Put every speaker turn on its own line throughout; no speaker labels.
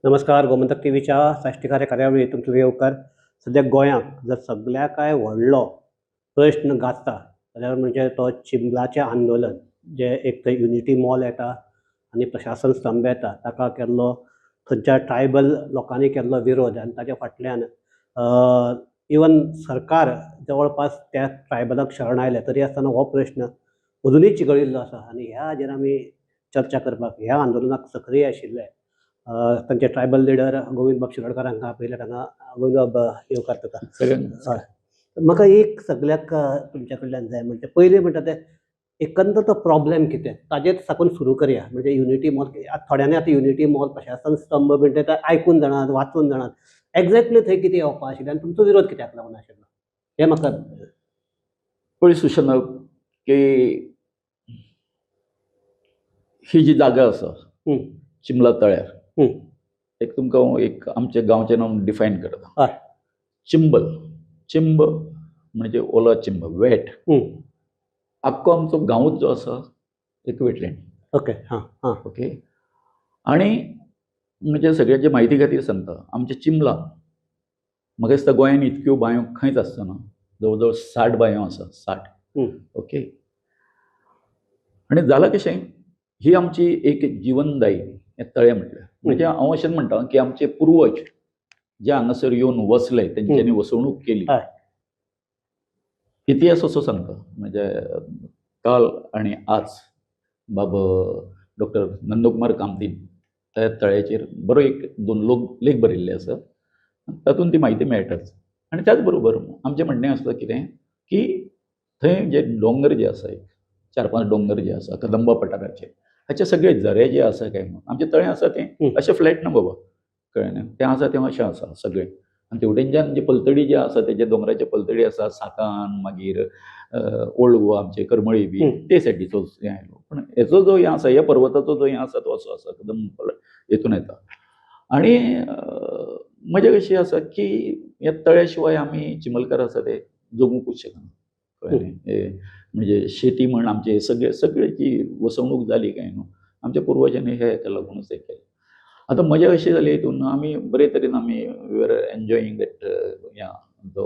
नमस्कार, गोमंतक टीव्हीच्या साश्टीकार ह्या कार्यावळीत तुमचो येवकार. सद्या गोंयांत जर सगळ्या काय व्हडलो प्रश्न गाजता जाल्यार म्हणजे तो चिंबलाचें आंदोलन, जें एक थंय युनिटी मॉल येता आनी प्रशासन स्तंभ येता, ताका केल्लो थंयच्या ट्रायबल लोकांनी केल्लो विरोध आनी ताच्या फाटल्यान इवन सरकार जवळपास त्या ट्रायबलाक शरण आयलें तरी आसतना हो प्रश्न अजुनूय चिघळिल्लो आसा. आनी ह्या हाजेर आमी चर्चा करपाक ह्या आंदोलनाक सक्रीय आशिल्ले तांचे ट्रायबल लिडर गोविंद बाब शिरोडकर हांकां आपयले. हांगा गोविंद बाब, येवकार तुका.
सगळ्यांक.
हय, म्हाका एक सगल्याक तुमच्या कडल्यान जाय म्हणजे पयलीं म्हणटा तें एकंदर तो प्रॉब्लेम कितें ताजेर साकून सुरू करया. म्हणजे युनिटी मॉल, थोड्यांनी आतां युनिटी मॉल, प्रशासन स्तंभ म्हणटा ते आयकून जाणात, वाचून जाणात, एक्झॅक्टली थंय कितें येवपा आशिल्लें आनी तुमचो विरोध कित्याक लागून आशिल्लो हें म्हाका
पळय सुशेना की ही जी जागा आसा चिंबला तळ्यार, एक तुमकां हांव एक आमच्या गांवचें नांव डिफायन करता. चिंबल, चिंब म्हणजे ओला चिंब, वेट. आख्खो आमचो गांवूच जो आसा एक वेटलँड.
ओके हां हां
ओके, आणि म्हणजे सगळ्यांचे म्हायती खातीर सांगता, आमच्या चिंबला म्हाका दिसता गोंयान इतक्यो बांयो खंयच आसतना, जवळ जवळ 60 बांयो आसा, 60. ओके, आनी जालां कशें, ही आमची एक जिवनदायी हें तळें म्हटल्यार म्हणजे हांव अशें म्हणटा की आमचे पुर्वज जे हांगासर येवन वसले, तेंच्यांनी वसणूक केली. इतिहास असो सांगता, म्हणजे काल आणि आज बाब डॉक्टर नंदकुमार कामतीन त्या तळ्याचेर बरो एक दोन लोक लेख बरयल्ले आसा, तातूंत ती म्हायती मेळटाच. आनी त्याच बरोबर आमचें म्हणणें आसता कितें की थंय जे दोंगर जे आसा, एक चार पांच दोंगर जे आसा कदंबा पठाराचे, हाचे सगळे झरे जे आसा काय म्हणून आमचें तळें आसा तें अशें फ्लॅट ना बाबा, कळ्ळें न्ही? तें आसा तें अशें आसा सगळें. आनी तेवटेनच्यान जे पलतडी जे आसा, तेजे दोंगराचे पलतडी आसा सातान, मागीर ओल्ड गोवा, आमचे करमळी बी ते सायडीचो हें आयलो. पूण हेचो जो हें आसा, ह्या पर्वताचो जो हें आसा तो असो आसा, कदंब हेतून येता. आनी मजा कशी आसा की ह्या तळ्या शिवाय आमी चिंबलकार आसा ते जगुंकूच शकना, कळ्ळें न्ही? हे म्हणजे शेती म्हण आमचे सगळे सगळ्याची वसणूक जाली काय न्हू आमच्या पुर्वजांनी हे हेका लागूनच हें केलें. आतां मजा अशी जाली हितून आमी बरे तरेन आमी we are enjoying that या जो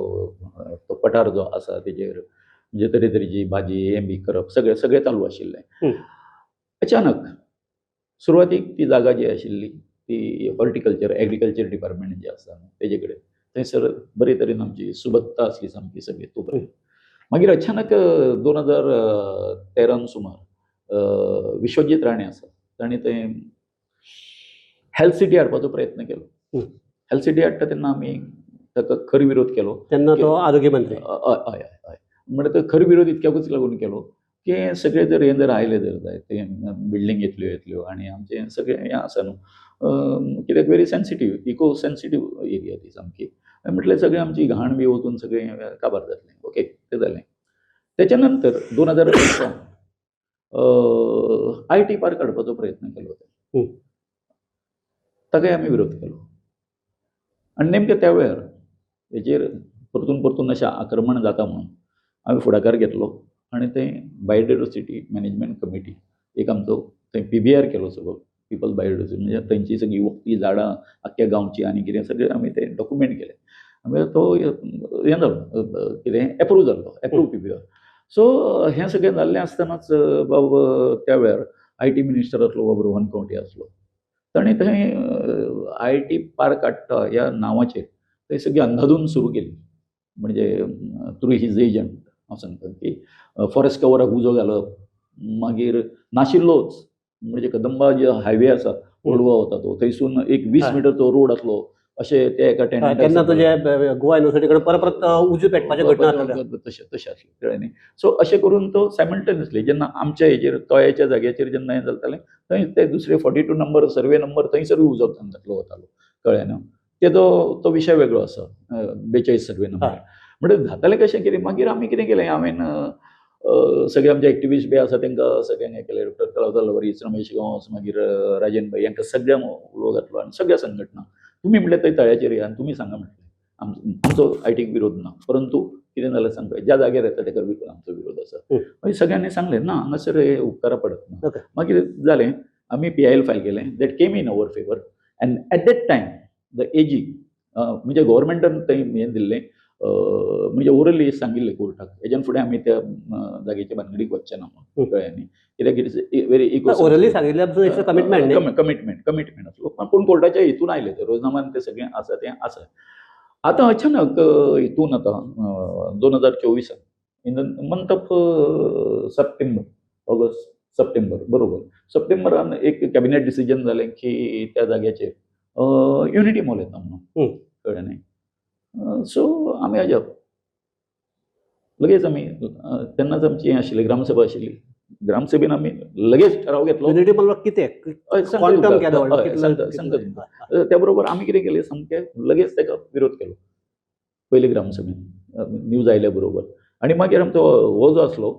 तो पठार जो आसा तेजेर म्हणजे तरेतरेची भाजी हें बी करप सगळें सगळें चालू आशिल्लें. अचानक सुरवातीक ती जागा जी आशिल्ली ती हॉर्टिकल्चर एग्रीकल्चर डिपार्टमेंट जें आसा न्हू तेजे कडेन, थंयसर बरे तरेन आमची सुबत्ता आसली सामकी सगळी तो पर्यंत. मागीर अचानक 2013न सुमार विश्वजीत राणे आसा, ताणें थंय हेल्थ सिटी हाडपाचो प्रयत्न केलो. हेल्थ सिटी हाडटा तेन्ना आमी ताका खर विरोध केलो.
तेन्ना तो आरोग्य मंत्री.
हय हय हय म्हणटा तो खर विरोध इतक्याकूच लागून केलो की सगळे जर हें जर आयलें जर जायत तें बिल्डींग येतल्यो येतल्यो आनी आमचें सगळें हें आसा न्हू, कित्याक very sensitive, eco sensitive area ती सामकी, म्हटल्यार सगळें आमची घाण बी वचून सगळें काबार जातलें. ओके, तें जालें. तेच्या नंतर 2018 IT park हाडपाचो प्रयत्न केलो, ताकाय आमी विरोध केलो. आनी नेमकें त्या वेळार हेजेर परतून परतून अशें आक्रमण जाता म्हणून आमी फुडाकार घेतलो आनी थंय बायोडायवर्सिटी मॅनेजमेंट कमिटी एक आमचो थंय पीबीआर केलो सगळो, पिपल बायोडायवर्सिटी, म्हणजे थंयची सगळीं वखदी झाडां आख्ख्या गांवची आनी कितें सगळें आमी ते डॉक्युमेंट केले. मागीर तो हें जालो, कितें एप्रूव जाल्लो, एप्रूव पीबीआर. सो हें सगळें जाल्लें आसतनाच बाब त्या वेळार IT minister आसलो बाब रोहन खंवटे आसलो, ताणें थंय IT park हाडटा ह्या नांवाचेर थंय सगळी अंदाधून सुरू केली. म्हणजे थ्रू his agent हांव सांगता की फॉरेस्ट कवराक उजो घालप, मागीर नाशिल्लोच म्हणजे कदंबा जे हायवे आसा ओल्ड गोवा वता तो, थंयसून एक 20 मिटरचो रोड आसलो अशें ते एका टेनंटाक
तेन्ना तुजे गोवा युनिवर्सिटी कडेन परत परत उजो पेटपाच्यो घटना जाताल्यो.
तशें तशें आसलें, कळ्ळें न्ही? सो अशें करून तो सायमल्टेनियसली जेन्ना आमच्या हेजेर तळ्याच्या जाग्याचेर जेन्ना हें जातालें थंय ते दुसरे 42 number survey number थंयसरूय उजो घातलो वतालो, कळ्ळें न्हू? तेजो तो विशय वेगळो आसा, 42 सर्वे नंबर. म्हणटकीर जातालें कशें कितें, मागीर आमी कितें केलें, हांवें सगळे आमचे एक्टिविस्ट बी आसा तांकां सगळ्यांक हें केलें, डॉक्टर कलावता लवरीस, रमेश गांवस, मागीर राजन भाई, हांकां सगळ्यांक उलो घातलो आनी सगळ्या संघटना तुमी म्हणलें थंय तळ्याचेर या आनी तुमी सांगा म्हटलें आमचो आयटीक विरोध ना, परंतु कितें जालें सांगपा ज्या जाग्यार येता ताका आमचो विरोध आसा. मागीर सगळ्यांनी सांगलें ना हांगासर हे उपकारा पडत ना. मागीर जालें, आमी पीआयएल फायल केलें, that came in our favour. And at that time the AG, म्हणजे गव्हर्मेंटान थंय हें दिल्लें, म्हणजे ओरली सांगिल्लें कोर्टाक, हेज्यान फुडें आमी त्या जागेच्या भानगडीक वचचे ना म्हणून. कळ्ळें न्ही? कित्याक it is very eco.
Orally सांगिल्लें पसून कमिटमेंट न्ही?
कमिटमेंट आसलो, पूण कोर्टाच्या हितून आयलें तें, रोजनामान तें सगळें आसा तें आसा. आतां अचानक हितून आतां 2024 in the month of September, August, September, बरोबर, सप्टेंबरान एक कॅबिनेट डिसिजन जालें की त्या जाग्याचेर युनिटी मॉल येता म्हणून. कळ्ळें न्ही? सो आमी अजाप, लगेच आमी तेन्नाच आमची हें आशिल्ली, ग्रामसभा आशिल्ली. ग्रामसभेन आमी लगेच ठराव घेतलो.
युनिटी मॉल कितें?
हय, सांगता
क्वांटम
तुमकां.
केदो व्हडलो?
हय,
कितलो?
सांगता, सांगता तुमकां. त्या बरोबर आमी कितें केलें, सामकें लगेच ताका विरोध केलो पयले ग्रामसभेन न्यूज आयल्या बरोबर. आनी मागीर आमचो हो जो आसलो,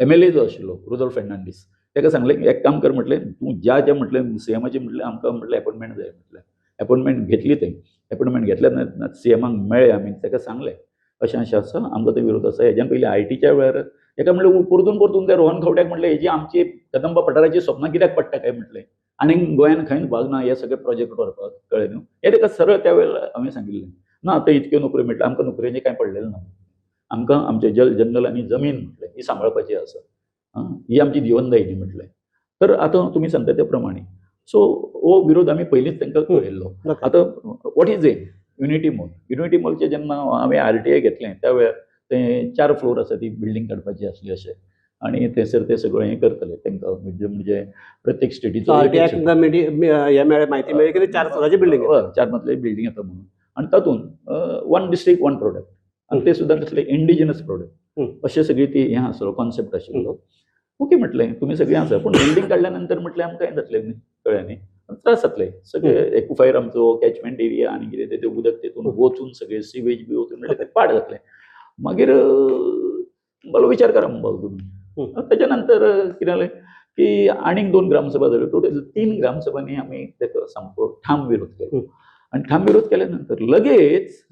एमएलए जो आशिल्लो, रुदोल्फ फेर्नांडीस, ताका सांगलें, एक काम कर म्हटलें, तूं ज्या ज्या म्हटलें सीएमाची म्हटलें आमकां म्हटलें एपॉयंटमेंट जाय म्हटलें. एपॉयंटमेंट घेतली थंय. एपॉयंटमेंट घेतल्या नंतर सीएमाक मेळ्ळे आमी, ताका सांगलें अशें अशें आसा, आमकां तो विरोध आसा. हेज्यान पयलीं आयटीच्या वेळार ताका म्हणलें, परतून परतून त्या रोहन खंवट्याक म्हणलें, हेजी आमची कदंबा पठाराची स्वप्नां कित्याक पडटा काय म्हटलें, आनी गोंयान खंयच भाग ना हे सगळे प्रोजेक्ट व्हरपाक. कळ्ळें न्हू? हें ताका सरळ त्या वेळार हांवें सांगिल्लें ना. आतां इतक्यो नोकऱ्यो मेळटा, आमकां नोकऱ्यांचें कांय पडलेलें ना. आमकां आमचें जल, जंगल आनी जमीन म्हटलें ही सांबाळपाची आसा. आं, ही आमची जिवनदायिनी म्हटलें. तर आतां तुमी सांगता त्या प्रमाणे, सो हो विरोध आमी पयलींच तांकां कळयल्लो. आतां what is a Unity Mall? Unity मॉलचें जेन्ना हांवें आरटीआय घेतलें, त्या वेळार ते चार फ्लोर आसा, ती बिल्डींग काडपाची आसली अशें, आनी थंयसर ते सगळें हें करतले तांकां, म्हणजे म्हणजे प्रत्येक स्टेटीचो.
आरटीआय तुमकां हें मेळ्ळें, म्हायती मेळ्ळी की चार फ्लोराची बिल्डींग.
हय, चार मजली बिल्डींग येता म्हणून. आनी तातूंत वन डिस्ट्रिक्ट वन प्रोडक्ट, आनी ते सुद्दां कसले इंडिजिनस प्रोडक्ट, अशें सगळी ती हें आसलो, कॉन्सेप्ट आशिल्लो. ओके म्हटलें, तुमी सगळीं आसा, पूण बिल्डींग काडल्या नंतर म्हटलें आमकां हें जातलें न्ही, कळ्ळें न्ही, त्रास जातले सगळे. एक्विफर आमचो कॅचमेंट एरिया आनी कितें तें उदक तेतून वचून सगळें सिवेज बी वचून म्हणल्यार तें पाड जातलें. मागीर बरो विचार करा म्हणपाक तुमी. तेच्या नंतर कितें जालें की आनीक दोन ग्रामसभा जाल्यो. टोटल तीन ग्रामसभांनी आमी ताका सामको ठाम विरोध केलो. आनी ठाम विरोध केल्या नंतर लगेच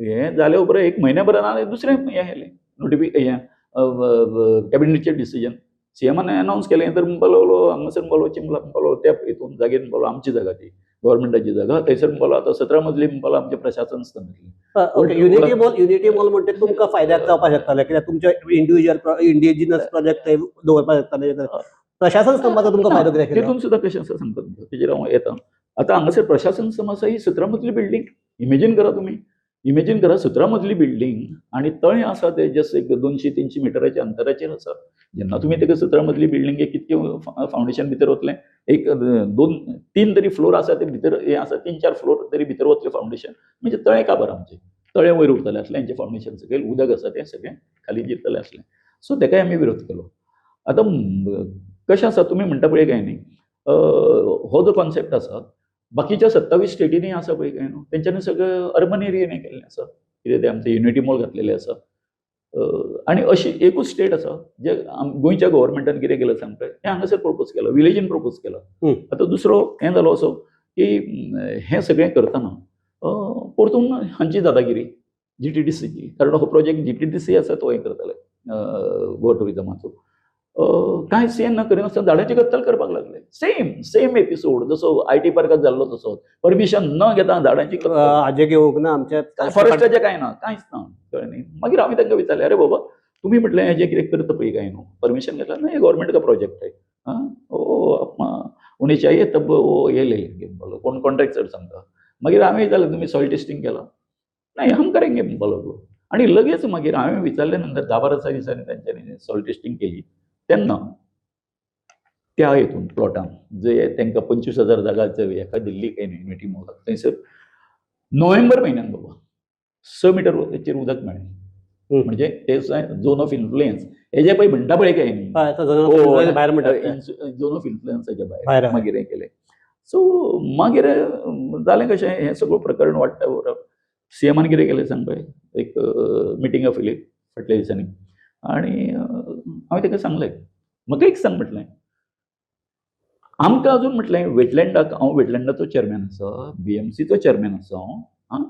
हें जाल्या उपरांत एक म्हयन्या भरान आनी दुसरें हें आयलें, हें कॅबिनेटचें डिसिजन. सीएमान अनावन्स केलें तर म्हणपाक लागलो, हांगासर म्हणपाक लागलो, चिंबला म्हणपाक लागलो, त्या हितून जागेर म्हणपाक लागलो, आमची जागा ती गव्हर्मेंटाची जागा थंयसर म्हणपाक लागलो, आतां 17 मजली म्हणपाक लागलो, आमचें प्रशासन स्तंभलें.
ओके, युनिटी मॉल म्हणटे तुमकां फायद्याक जावपाक शकतालें, कित्याक तुमचे इंडिव्हिज्युअल इंडिजिनस प्रोजेक्ट थंय दवरपाक शकताले. प्रशासन स्तंभाचो तुमकां फायदो कितें आशिल्लो?
तितून सुद्दां कशें आसा सांगता तुमकां, तेजेर हांव येता. आतां हांगासर प्रशासन स्तंभ आसा, ही 17 मजली बिल्डींग इमेजीन करा तुमी, इमेजीन करा, 17 मजली बिल्डींग आनी तळें आसा तें जस्ट एक 200-300 मिटराच्या अंतराचेर आसा. जेन्ना तुमी ताका 17 मजली बिल्डिंगेक कितकें फावंडेशन भितर वतलें, एक दोन तीन तरी फ्लोर आसा ते भितर हें आसा, तीन चार फ्लोर तरी भितर वतलें फावंडेशन, म्हणजे तळें काबार आमचें, तळें वयर उरतलें आसलें, हेंचें फावंडेशन सकयल, उदक आसा तें सगळें खाली जिरतलें आसलें. सो ताकाय आमी विरोध केलो. आतां कशें आसा तुमी म्हणटा पळय काय न्ही, हो जो कॉन्सेप्ट आसा बाकीच्या 27 स्टेटींनी आसा पळय काय न्हू, तेंच्यांनी सगळें अर्बन एरियेनी केल्लें आसा, कितें तें आमचें युनिटी मॉल घातलेलें आसा. आनी अशी एकूच स्टेट आसा जे गोंयच्या गव्हर्मेंटान कितें केलां सांग पळय, हें हांगासर प्रपोज केलां, विलेजीन प्रपोज केलां. आतां दुसरो हें जालो असो की हें सगळें करतना परतून हांची दादागिरी जीटीडीसीची, कारण हो प्रोजेक्ट जीटीडीसी आसा तो हें करताले गोवा टुरिजमाचो, कांयच हें न करिनासतना झाडांची कत्तल करपाक लागले. सेम सेम एपिसोड जसो IT पार्कात जाल्लो तसो, परमिशन न घेता झाडांची कत्तल.
हाजे घेवंक ना आमच्या
फॉरेस्टाचें कांय ना, कांयच ना. कळ्ळें न्ही? मागीर हांवें तांकां विचारलें, अरे बाबा तुमी म्हटलें हेजें कितें करता पळय काय न्हू, परमिशन घेतला ना, हे गव्हर्मेंट का प्रोजेक्ट है, हां ओ अपना उन्हें चाहिए तब वो हे ले लेंगे म्हणपाक, कोण कॉन्ट्रॅक्ट सर सांगता. मागीर हांवें विचारलें, तुमी सॉयल टेस्टिंग केलां? नाही, हम करेंगे म्हणपाक लागलो. आनी लगेच मागीर हांवें विचारले नंतर 10-12 दिसांनी तांच्यांनी सॉयल टेस्टिंग केली. तेन्ना त्या हितून प्लॉटान जे तांकां 25,000 जागा हेका दिल्ली काय न्ही युनिटी मॉलाक, थंयसर नोव्हेंबर म्हयन्यान बाबा 6 मिटर उदक मेळ्ळें. म्हणजे ते झोन ऑफ इन्फ्लुएन्स हेजे पळय म्हणटा पळय काय न्ही,
हय, तो झोन ऑफ इन्फ्लुएन्स भायर म्हणटात.
झोन ऑफ इन्फ्लुएन्साच्या
भायर.
भायर मागीर हें केलें. सो मागीर जालें कशें, हें सगळें प्रकरण वाडटा बरोबर सीएमान कितें केलें सांग पळय, एक मिटींग आपयली फाटल्या दिसांनी आनी हांवें ताका सांगलें, म्हाका एक सांग म्हटलें, आमकां अजून म्हटलें वेटलँडाक, हांव वेटलँडाचो चेअरमॅन आसा, बीएमसीचो चेअरमॅन आसा हांव, आं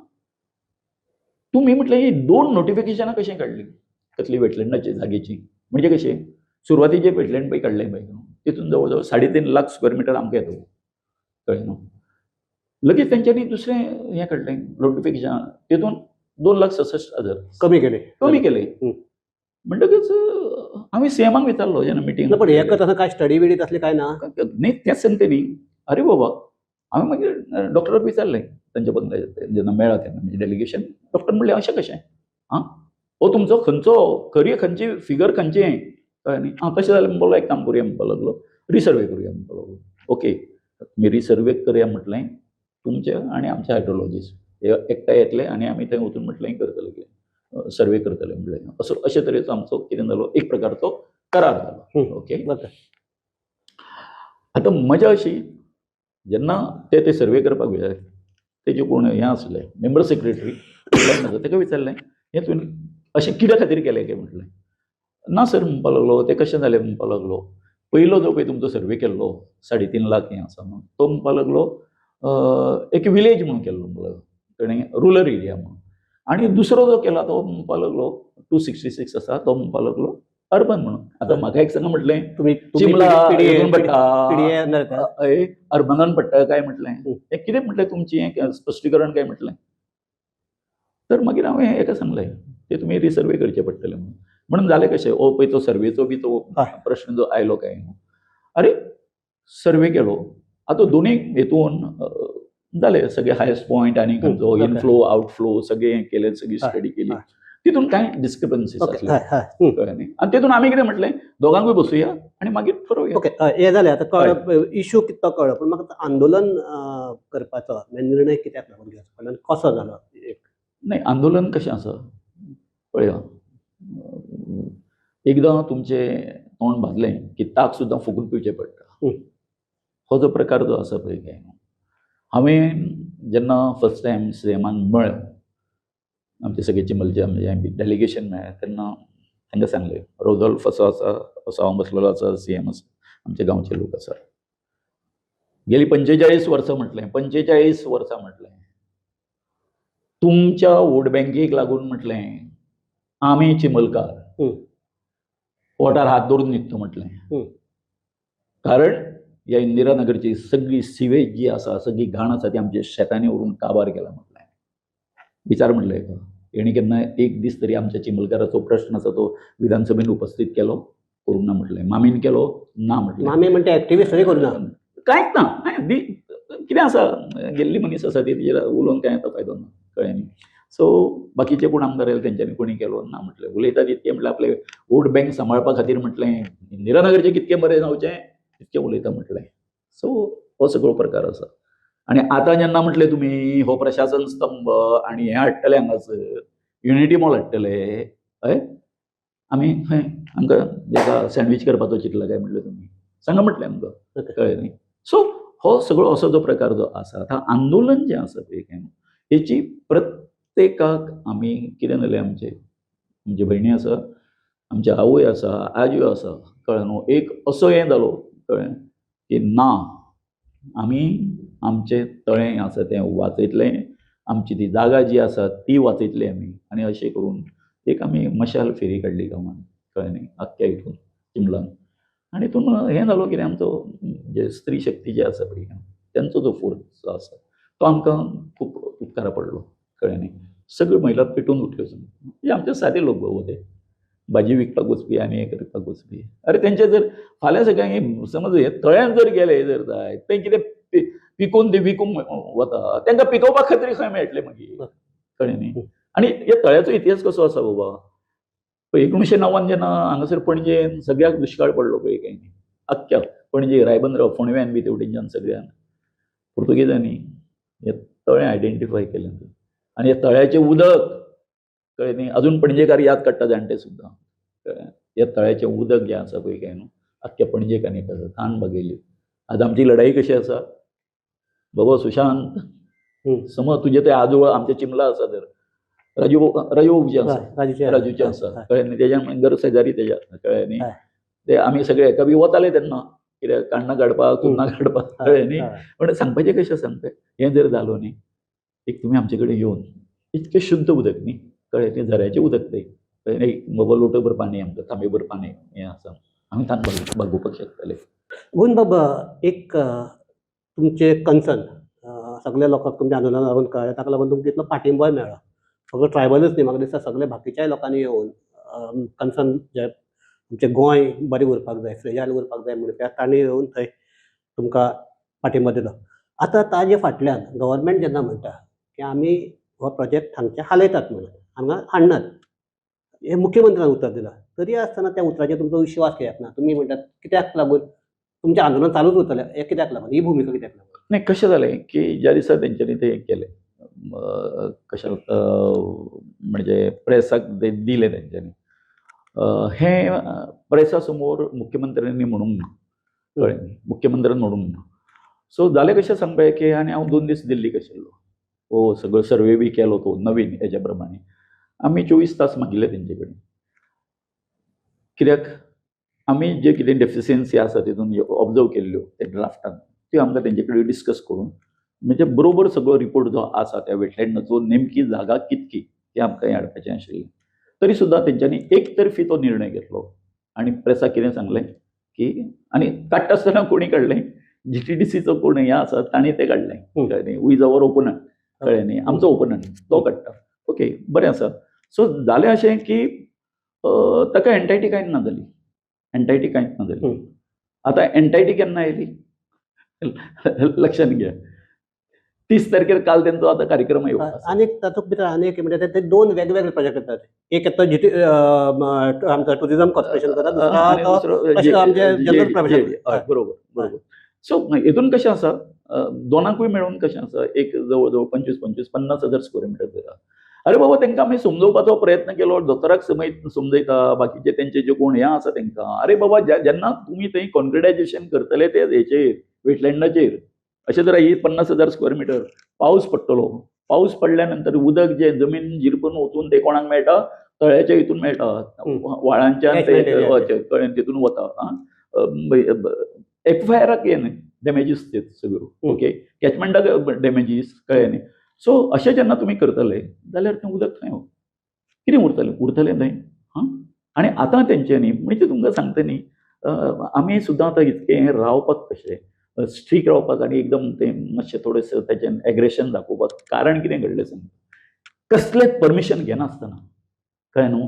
तुमी म्हटलें ही दोन नोटिफिकेशनां कशें काडलीं कसली वेटलँडाची जागेची? म्हणजे कशें सुरवातीचे वेटलँड पळय काडलें पळय न्हू, तितून जवळ जवळ 3.5 लाख स्क्वेअर मिटर आमकां येतलो, कळ्ळें न्हू? लगेच तेंच्यांनी दुसरें हें काडलें नोटिफिकेशन, तितून 2,66,000
कमी केले.
कमी केले. म्हणटकच हांवें सीएमाक विचारलो जेन्ना मिटींग.
ना, पण हें करतना काय स्टडी बिडी तसली काय ना?
न्ही, तेंच सांगता न्ही. अरे बाबा, हांवें मागीर डॉक्टराक विचारलें तांच्या बंगल्यार जेन्ना मेळ्ळा तेन्ना, म्हणजे डेलिगेशन. डॉक्टर म्हणलें अशें कशें आं, हो तुमचो खंयचो खरी खंयची फिगर खंयची, कळ्ळें न्ही? आं, तशें जाल्यार म्हणपाक लागलो एक काम करुया म्हणपाक लागलो, रिसर्वे करुया म्हणपाक लागलो. ओके, तुमी रिसर्वे करया म्हटलें, तुमचे आनी आमचे हायड्रोलॉजिस्ट हे एकठांय येतले आनी आमी थंय वचून म्हटलें हें करतले, कितें सर्वे करतले म्हटलें. असो अशे तरेचो आमचो कितें जालो, एक प्रकारचो करार जालो. ओके, आतां मजा अशी, जेन्ना ते ते सर्वे करपाक गेले, तेजे कोण हें आसले मेंबर सेक्रेटरी ताका विचारलें, हें तुवें अशें कित्या खातीर केलें काय म्हटलें. ना सर म्हणपाक लागलो, तें कशें जालें म्हणपाक लागलो, पयलो जो पळय तुमचो सर्वे केल्लो 3.5 लाख हें आसा म्हणून, तो म्हणपाक लागलो एक विलेज म्हणून केल्लो म्हणपाक लागलो, तेणें रुरल एरिया म्हणून. आनी दुसरो जो केला तो म्हणपाक लागलो 266 आसा, तो म्हणपाक लागलो अर्बन म्हणून. आतां म्हाका एक सांगा म्हटलें,
तुमी
चिमला हितून पडटा,
पीडीए
अर्बनान पडटा काय म्हटलें, हें कितें म्हटलें तुमचें हें स्पश्टीकरण काय म्हटलें. तर मागीर हांवें हेका सांगलें ते तुमी रिसर्वे करचे पडटले म्हणून. म्हणून जालें कशें, हो पळय तो सर्वेचो बी तो प्रश्न जो आयलो काय न्हू, अरे सर्वे केलो आतां दोनूय हेतून जाले सगळे हायस्ट पॉयंट आनी खंयचो इनफ्लो आउटफ्लो सगळें हें केलें, सगळी स्टडी केली, तितून कांय डिस्क्रिपन्सीस आसले, कळ्ळें न्ही. आनी तितून आमी कितें म्हटलें, दोगांकूय बसुया आनी मागीर ठरोवया.
ओके, हें जालें आतां कळ्ळो इशू कितें तो कळ्ळो, पूण म्हाका आंदोलन करपाचो निर्णय कित्याक लागून घेवचो पडलो आनी कसो जालो?
नाही, आंदोलन कशें आसा पळया, एकदां तुमचें तोंड बांदलें की ताक सुद्दां फुगून पिवचें पडटा. हो जो प्रकार जो आसा पळय काय, हांवें जेन्ना फर्स्ट टायम सीएमान मेळ्ळें, आमचे सगळे चिंबलचे आमचे डेलिगेशन मेळ्ळें, तेन्ना तांकां सांगलें रोदोल्फ असो आसा, असो हांव बसलेलो आसा, सीएम आसा, आमचे गांवचे लोक आसा. गेली 45 वर्सां म्हटलें, 45 वर्सां म्हटलें, तुमच्या वोट बँकेक लागून म्हटलें आमी चिंबलकार पोटार हात दवरून न्हिदता म्हटलें. कारण ह्या इंदिरा नगरची सगळी सिवेज जी आसा, सगळी घाण आसा ती आमच्या शेतांनी व्हरून काबार केला म्हटलें. विचार म्हटलें हेका, हेणी केन्ना एक दीस तरी आमच्या चिंबलकाराचो प्रश्न आसा तो विधानसभेन उपस्थीत केलो? करूंक ना म्हटलें. मामीन केलो? ना म्हटलें.
मामी म्हणटा एक्टिविस्ट तरी करूं ना,
कांयच ना. कितें आसा, गेल्ली मनीस आसा ती, तिजेर उलोवन कांय आतां फायदो ना, कळ्ळें न्ही. सो बाकीचे कोण आमदार आयले तेंच्यांनी कोणी केलो ना म्हटलें. उलयता तितकें म्हटल्यार आपले वोट बँक सांबाळपा खातीर म्हटलें इंदिरा नगरचें कितकें बरें जावचें तितकें उलयता म्हटलें. सो हो सगळो प्रकार आसा. आनी आतां जेन्ना म्हटलें तुमी हो प्रशासन स्तंभ आनी हें हाडटले हांगासर, युनिटी मॉल हाडटले, हय आमी खंय आमकां हेका सँडवीच करपाचो चिंतला काय म्हटलें तुमी, सांगा म्हटलें आमकां, कळ्ळें न्ही. सो हो सगळो असो जो प्रकार जो आसा, आतां आंदोलन जें आसा पळय काय हेची प्रत्येकाक आमी कितें जालें, आमचे आमचे भयणी आसा, आमचे आवय आसा, आजयो आसा, कळ्ळें न्हू. एक असो हें जालो, कळ्ळें की ना आमी आमचें तळें आसा तें वाचयतलें, आमची ती जागा जी आसा ती वाचयतली आमी. आनी अशें करून एक आमी मशाल फेरी काडली गांवान, कळ्ळें न्ही, आख्ख्या हितून चिंबलान. आनी हितून हें जालो कितें, आमचो जे स्त्री शक्ती जी आसा पळय तेंचो जो फोर्स आसा तो आमकां खूब उपकारा पडलो, कळ्ळें न्ही. सगळ्यो महिला पेटून उठल्यो. म्हणजे आमचे सादे लोक बाबू ते, भाजी विकपाक वचपी आनी हें करपाक वचपी. अरे तेंचे जर फाल्यां सगळ्यांक समज हे तळ्यान जर गेले जर जायत, तें कितें पिकोवन ते विकूंक वता, तांकां पिकोवपा खातीर खंय मेळटलें मागीर, कळ्ळें न्ही. आनी ह्या तळ्याचो इतिहास कसो आसा बाबा, 1909 जेन्ना हांगासर पणजेन सगळ्याक दुश्काळ पडलो पळय काय न्ही, आख्ख्या पणजे रायबंदरा फोंडव्यान बी तेवटेनच्यान सगळ्यान पुर्तुगेजांनी हे तळें आयडेंटिफाय केलें. आनी ह्या तळ्याचें उदक, कळ्ळें न्ही, अजून पणजेकार याद काडटा जाणटे सुद्दां, कळ्ळें. ह्या तळ्याचें उदक जें आसा पळय काय न्हू आख्ख्या पणजेकांनी ताण भागयली. आज आमची लढाई कशी आसा बाबा सुशांत, समज तुजे ते आजोळ आमच्या चिंबला आसा तर राजू राजूचे आसा, राजूचे आसा, कळ्ळें न्ही. तेज्या घर शेजारी तेज्या, कळ्ळें न्ही. ते आमी सगळे एका बी वताले तेन्ना कित्याक काण्णां काडपाक, चुन्नां काडपाक, कळ्ळें न्ही. पण सांगपाचें कशें सांगता, हें जर जालो न्ही एक तुमी आमचे कडेन येवन इतकें शुद्ध उदक न्ही, कळ्ळें, तें झऱ्याचें उदक तें, कळ्ळें न्ही, बाबा लोटोभर पाणी आमकां, तांबेभर पाणी हें आसा, आमी तांकां भागोवपाक शकतले.
गोविंद बाबा, एक तुमचें कन्सर्न सगल्या लोकांक तुमच्या आंदोलनाक लागून कळ्ळें, ताका लागून तुमकां इतलो पाठिंबोय मेळ्ळो. फक्त ट्रायबलूच न्ही, म्हाका दिसता सगळे बाकीच्याय लोकांनी येवन कन्सर्न जे आमचें गोंय बरें उरपाक जाय, फ्रेजायल उरपाक जाय म्हणपी तांणी येवन थंय तुमकां पाठिंबो दिलो. आतां ताजे फाटल्यान गव्हर्मेंट जेन्ना म्हणटा की आमी हो प्रोजेक्ट हांगचे हालयतात म्हणून, हांगा हाडनात, हें मुख्यमंत्र्यान उतर दिलां, तरी आसतना त्या उतराचेर तुमचो विश्वास कित्याक ना? तुमी म्हणटात कित्याक लागून तुमचें आंदोलन चालूच उरतलें, हें कित्याक लागून, ही भुमिका कित्याक लागून?
नाही, कशें जालें की ज्या दिसा तेंच्यांनी तें केलें, कशें म्हणजे प्रेसाक दिलें तेंच्यांनी, हें प्रेसा समोर मुख्यमंत्र्यांनी म्हणूंक ना, कळ्ळें न्ही, मुख्यमंत्र्यान म्हणूंक ना. सो जालें कशें सांगपा की आनी हांव 2 दीस दिल्लीक आशिल्लो, हो सगळो सर्वे बी केलो तो नवीन हेज्या प्रमाणे आमी 24 तास मागिल्ले तेंचे कडेन, कित्याक आमी जे कितें डेफिसियन्सी आसा तितून ऑब्जर्व केल्ल्यो ते ड्राफ्टान त्यो आमकां तेंचे कडेन डिस्कस करून म्हणजे बरोबर सगळो रिपोर्ट जो आसा त्या वेटलँडाचो नेमकी जागा कितकी ती आमकां हाडपाचें आशिल्लें. तरी सुद्दां तेंच्यांनी एक तर्फी तो निर्णय घेतलो आनी प्रेसाक कितें सांगलें की, आनी काडटा आसतना कोणी काडलें, GTDCचो कोण हें आसा तांणी तें काडलें, कळ्ळें न्ही, हू is our opponent, कळ्ळें न्ही, आमचो ओपोनंट तो काडटा, ओके बरें आसा. सो जालें अशें की ताका एन्टायटी कांयच ना जाली, एन्टायटी कांयच ना जाली. आतां एन्टायटी केन्ना आयली लक्षात घ्या, 30 तारखेर काल तेंचो आतां कार्यक्रम येवपाचो.
आनीक तातूंत भितर आनीक म्हणजे ते 2 वेगवेगळे प्रोजेक्ट येतात, एक येता जीटी आमचो टुरिझम कॉर्पोरेशन करता, दुसरो आमचे जनरल प्रोजेक्ट.
बरोबर बरोबर. सो हितून कशें आसा, दोनाकूय मेळून कशें आसा, एक जवळ जवळ 25-25 50 हजार स्क्वेअर मिटर जाता. अरे बाबा तांकां आमी समजोवपाचो प्रयत्न केलो, दोतोराक समजयता, बाकीचे तेंचे जे कोण हें आसा तांकां, अरे बाबा जेन्ना तुमी थंय कॉन्क्रिटायजेशन करतले ते हेचेर वेटलँडाचेर, अशें जर ही 50 हजार स्क्वेअर मिटर पावस पडटलो, पावस पडल्या नंतर उदक जे जमीन जिरपून वचून ते कोणाक मेळटा, तळ्याच्या हितून मेळटा, व्हाळांच्या कळ्ळें तितून वता. एक्वायराक हें न्ही डॅमेजीस ते सगळ्यो, ओके, कॅचमेंटाक डॅमेजीस, कळ्ळें न्ही. सो अशें जेन्ना तुमी करतले जाल्यार तें उदक खंय कितें उरतलें, उरतलें न्हय. हां, आनी आतां तेंच्यांनी म्हणजे तुमकां सांगता न्ही, आमी सुद्दां आतां इतकें रावपाक कशें स्ट्रीक रावपाक आनी एकदम तें मातशें थोडेंसो तेजें एग्रेशन दाखोवपाक कारण कितें घडलें सांग, कसलेंच परमिशन घेनासतना, कळ्ळें न्हू.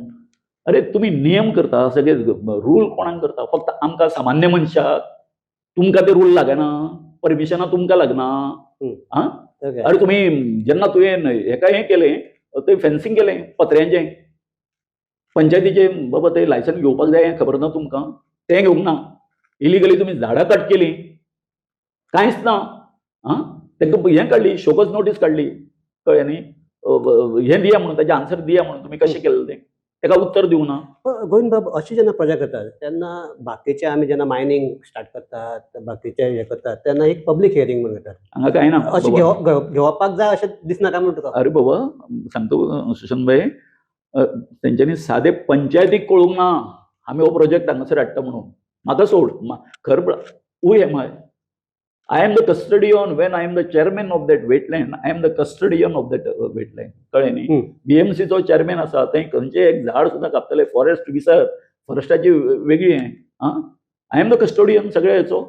अरे तुमी नियम करता, सगळे रूल कोणाक करता, फक्त आमकां सामान्य मनशाक, तुमकां ते रूल लागना, परमिशनां तुमकां लागना. आं, अरे तुमी जेन्ना तुवें हेका हें केलें, थंय फेन्सिंग केलें पत्र्यांचें, पंचायतीचें बाबा थंय लायसन घेवपाक जाय हें खबर ना तुमकां, तें घेवंक ना, इलिगली तुमी झाडां कट केलीं, कांयच ना. आं, तांकां हें काडली, शोकॉज नोटीस काडली, कळ्ळें न्ही, हें दिया म्हणून, ताजें आन्सर दिया म्हणून, तुमी कशें केलें तें ताका उत्तर दिवंक ना.
गोविंद बाब, अशें जेन्ना प्रोजेक्ट करतात तेन्ना बाकीचे आमी जेन्ना मायनींग स्टार्ट करतात, बाकीचे हें करतात तेन्ना एक पब्लीक हियरींग म्हणून घेतात,
हांगा कांय ना
अशें घेवपाक जाय अशें दिसना काय म्हणटा तुका?
अरे बाबा सांगता सुशांत भाई, तेंच्यांनी सादे पंचायतीक कळूंक ना आमी हो प्रोजेक्ट हांगासर हाडटा म्हणून. म्हाका सोड, खर who am I? I am the custodian. When I am the chairman of that wetland, I am the custodian of that wetland, कळ्ळें न्ही. BMCचो चेअरमॅन आसा, थंय खंयचें एक झाड सुद्दां कापतले, फॉरेस्ट विसर, फॉरेस्टाची वेगळी हें. आं, I am the custodian सगळ्या हेचो,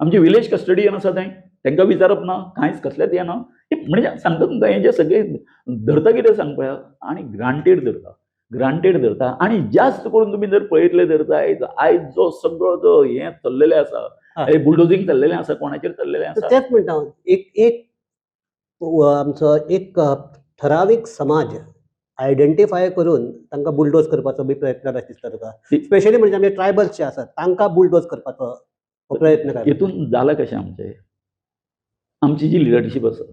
आमची विलेज कस्टडियन आसा थंय, तांकां विचारप ना, कांयच कसलेंच हें ना. म्हणजे सांगता तुमकां, हें जें सगळें धरता कितें सांग पळया, आनी ग्रांटेड धरता, ग्रांटेड धरता. आनी जास्त करून तुमी जर पळयतले जर आयज आयज जो सगळो जो हें चल्लेलें आसा, बुलडोजींग चल्लेलें आसा, कोणाचेर चल्लेलें आसा,
तेंच म्हणटा हांव, एक एक आमचो एक ठरावीक समाज आयडेंटिफाय करून तांकां बुलडोज करपाचो बी प्रयत्न जाता दिसता तुका, स्पेशली म्हणजे आमचे ट्रायबल्स जे आसात तांकां बुलडोज करपाचो प्रयत्न करता.
हितून जालां कशें, आमचें आमची जी लिडरशीप आसा,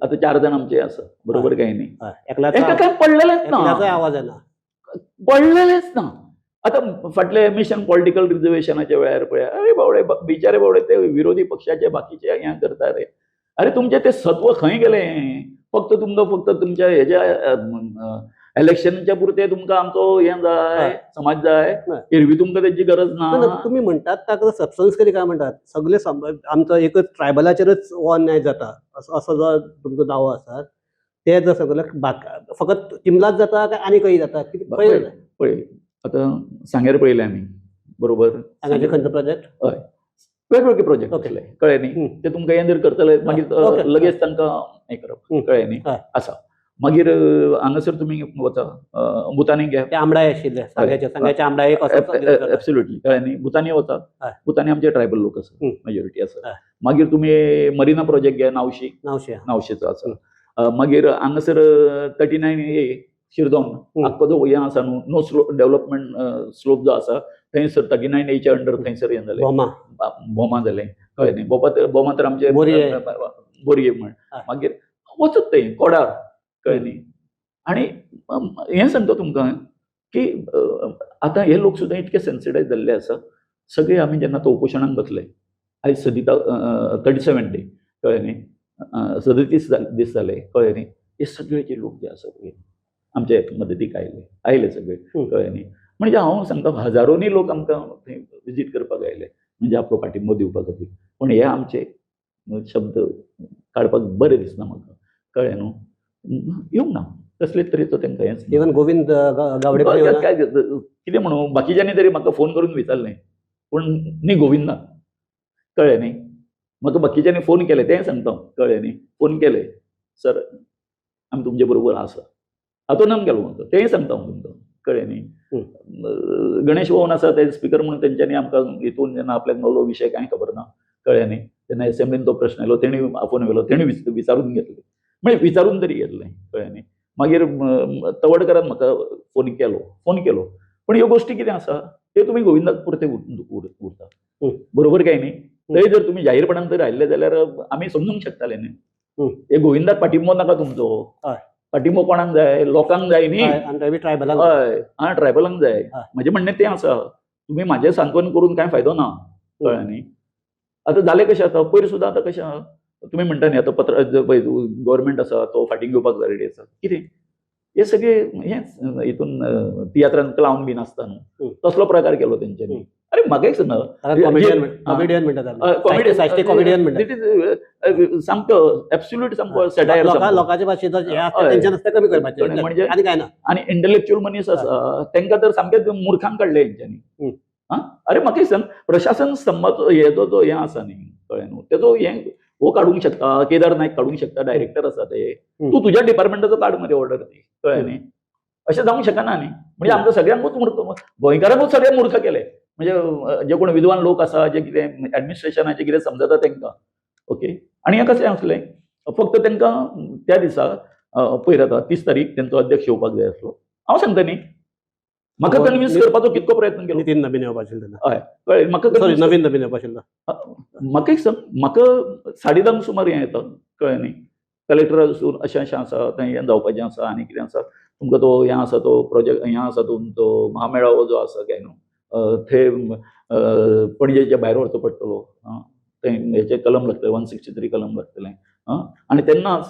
आतां 4 जाण आमचे आसा, बरोबर काय न्ही,
एकल्याचो
काय पडलेलेंच ना,
आवाज येना,
पडलेलेंच ना. आतां फाटले मिशन पॉलिटिकल रिजर्वेशनाच्या वेळार पळय, अरे बावडे बिचारे बावडे ते विरोधी पक्षाचे बाकीचे हें करता रे, अरे तुमचें तें सत्व खंय गेलें? फक्त तुमकां फक्त तुमच्या हेज्या इलेक्शनच्या पुरते तुमकां आमचो हें जाय, समाज जाय, एरवी तुमकां तेजी गरज ना.
तुमी म्हणटात ताका सबसंस्कारी काय म्हणटात, सगळे आमचो एकच ट्रायबलाचेरच हो अन्याय जाता असो जो तुमचो दावो आसा, ते जर सगळे फकत चिमलाच जाता काय आनी खंय जाता?
पळय आतां सांग्यार पळयलें आमी, बरोबर,
सांग्याचे खंयचो प्रोजेक्ट?
हय, वेगवेगळे प्रोजेक्ट आसले, कळ्ळें न्ही? ते तुमकां हें जर करतले मागीर लगेच तांकां हें करप, कळ्ळें न्ही? आसा. मागीर हांगासर तुमी वचा, भुतानी घे.
ते आमडाय आशिल्ले, सांग्याचे आमडाय एक.
एब्सोल्युटली, कळ्ळें न्ही? भुतानी वता, भुतानी आमचे ट्रायबल लोक आसा, मेजॉरिटी आसा. मागीर तुमी मरिना प्रोजेक्ट घे, नावशी.
नावशे.
नावशेचो आसा. मागीर हांगासर 39A Shirdon, आख्खो जो हें आसा न्हू, नो स्लो डेव्हलपमेंट स्लोप जो आसा थंयसर 39Aच्या अंडर थंयसर हें जालें, भोमा जालें, कळ्ळें न्ही? भोमा तर आमचे बोरये म्हण. मागीर वचत थंय कोडार, कळ्ळें न्ही? आनी हें सांगता तुमकां की आतां हे लोक सुद्दां इतके सेन्सिटायज जाल्ले आसा. सगळे आमी जेन्ना तो उपोशणाक बसले, आयज सदिता 37 डे, कळ्ळें न्ही? 37 दीस जाले, कळ्ळें न्ही? हे सगळे जे लोक जे आसा पळय आमचे मदतीक आयले, आयले सगळे, कळ्ळें न्ही? म्हणजे हांव सांगता हजारोंनी लोक आमकां थंय विजीट करपाक आयले, म्हणजे आपलो पाठिंबो दिवपा खातीर. पूण हे आमचे शब्द काडपाक बरें दिसना म्हाका, कळ्ळें न्हू? येवंक ना कसलेच तरेचो तांकां हेंच.
इवन गोविंद गावडे?
काय कितें म्हणूं, बाकीच्यांनी तरी म्हाका फोन करून विचारलें, पूण न्ही गोविंदा, कळ्ळें न्ही? म्हाका बाकीच्यांनी फोन केले, तेंय सांगता, कळ्ळें न्ही? फोन केले, सर आमी तुमचे बरोबर आसा, हातून गेलो म्हाका, तेंय सांगता हांव तुमकां, कळ्ळें न्ही? गणेश भवन आसा ते स्पिकर म्हणून तेंच्यांनी आमकां हितून जेन्ना आपल्याक नवलो विशय कांय खबर ना, कळ्ळें न्ही? तेन्ना एसेंब्लीन तो प्रश्न आयलो, तेणी आफोवन व्हेलो, तेणी विचारून घेतलें, म्हणजे विचारून तरी घेतलें, कळ्ळें न्ही? मागीर तवडकरान म्हाका फोन केलो, फोन केलो. पूण ह्यो गोश्टी कितें आसा त्यो तुमी गोविंदाक पुरते उरता, बरोबर काय न्ही? थंय जर तुमी जाहीरपणान जर आयिल्ले जाल्यार आमी समजूंक शकताले न्ही. हे गोविंदाक पाठिंबो नाका तुमचो, पाठिंबो कोणाक जाय? लोकांक जाय न्ही,
ट्रायबलांक.
हय, आं, ट्रायबलांक जाय. म्हजें म्हणणें तें आसा, तुमी म्हाजें सांत्वन करून कांय फायदो ना, कळ्ळें न्ही? आतां जालें कशें, आतां पयर सुद्दां आतां कशें आहा तुमी म्हणटा न्ही, आतां पत्र पळय गव्हर्मेंट आसा तो फाटीं घेवपाक रेडी आसा, कितें हे सगळे हेंच हितून तियात्रान क्लावन बीन आसता न्हू, तसलो प्रकार केलो तेंच्यांनी. अरे म्हाका एक सांगा,
कॉमेडियन म्हणटात, कॉमेडियन
म्हणटात, सामको एब्सोल्यूट सामको सटायर,
लोकांचे भाशेचो टेन्शन आसता कमी करपाचें,
म्हणजे
आनी काय ना.
आनी इंटलेक्च्युअल मनीस आसा तांकां तर सामकें मुर्खान काडले हेंच्यांनी. आं, अरे म्हाका एक सांग, प्रशासन स्तंभाचो हे जो हें आसा न्ही, कळ्ळें न्हू, तेजो हें हो काडूंक शकता, केदार नायक काडूंक शकता, डायरेक्टर आसा ते, तूं तुज्या डिपार्टमेंटाचो काड मरे ऑर्डर ती, कळ्ळें न्ही? अशें जावंक शकना न्ही. म्हणजे आमकां सगळ्यांकूच मूर्ख, गोंयकारांकूच सगळे मूर्ख केले, म्हणजे जे कोण विद्वान लोक आसा, जे कितें एडमिनिस्ट्रेशनाचें कितें समजता तांकां, ओके. आनी हें कशें आसलें, फक्त तांकां त्या दिसा पयर आतां 30 तारीख तेंचो अध्यक्ष येवपाक जाय आसलो. हांव सांगता न्ही, म्हाका कन्विन्स करपाचो कितको प्रयत्न केलो.
नितीन नवीन येवपा आशिल्लो.
हय, कळ्ळें म्हाका,
नवीन नवीन येवपा आशिल्लो.
म्हाका एक सांग, म्हाका 10:30 सुमार हें येता, कळ्ळें न्ही? कलेक्टरा वचून अशें अशें आसा, थंय हें जावपाचें आसा आनी कितें आसा, तुमकां तो हें आसा, तो प्रोजेक्ट हें आसा, तुमचो महामेळावो जो आसा काय न्हू, थंय पणजेच्या भायर व्हरचो पडटलो, थंय हेचें कलम लागतलें, 163 कलम लागतलें. आनी तेन्नाच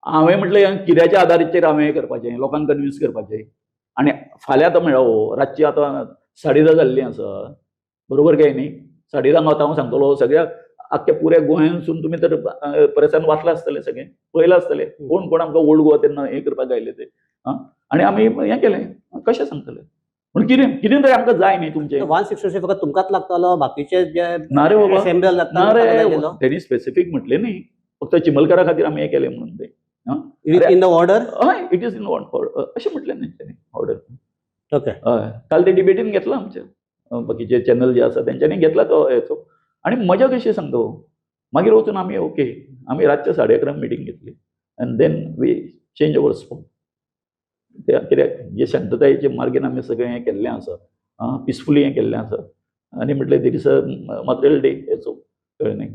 हांवें म्हटलें कित्याच्या आदाराचेर हांवें हें करपाचें, लोकांक कन्विन्स करपाचें. आनी फाल्यां आतां मेळावो रातची आतां 10:30 जाल्लीं आसा, बरोबर काय न्ही? 10:30 आतां हांव सांगतलो सगळ्या आख्ख्या पुऱ्या गोंयांसून तुमी तर प्रेसान वाचलां आसतलें, सगळें पळयलां आसतलें, कोण कोण आमकां ओल्ड गोवा तेन्ना हें करपाक आयले ते. आं, आनी आमी हें केलें, कशें सांगतले? पूण कितें कितें तरी आमकां जाय न्ही तुमचें.
163 फकत तुमकांच लागतालो, बाकीचे जे
ना रे बाबा, ना रे, तेणी स्पेसिफीक म्हटलें न्ही, फक्त चिमलकारा खातीर आमी हें केलें म्हणून तें.
इन the order,
हय, it is in order अशें म्हटलें न्ही तेणी, ऑर्डर.
ओके,
हय, काल ते डिबेटीन घेतला आमच्या बाकीचे चॅनल जे आसा तेंच्यांनी घेतला तो हेचो. आनी मजा कशी सांगता, मागीर वचून आमी ओके, आमी रातच्या 11:30 मिटींग घेतली and then we change our spot. कित्याक जे शांततायेचे मार्गेन आमी सगळें हें केल्लें आसा, पिसफुली हें केल्लें आसा. आनी म्हटलें there is a material day हेचो, कळ्ळें न्ही,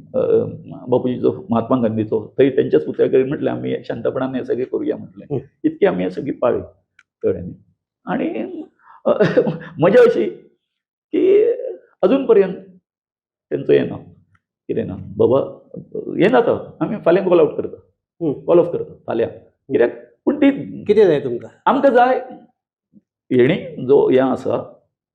बापूजीचो, महात्मा गांधीचो, थंय तेंच्याच पुतळ्या कडेन म्हटलें आमी शांतपणान हें सगळें करुया म्हटलें. इतकी आमी हें सगळी पाळी, कळ्ळें न्ही? आनी मजा अशी की अजून पर्यंत तेंचो हें ना, कितें ना बाबा, हें जाता आमी फाल्यां कॉल आवट करता, कॉल ऑफ करता फाल्यां, कित्याक पूण ती
कितें जाय तुमकां?
आमकां जाय हेणी जो हें आसा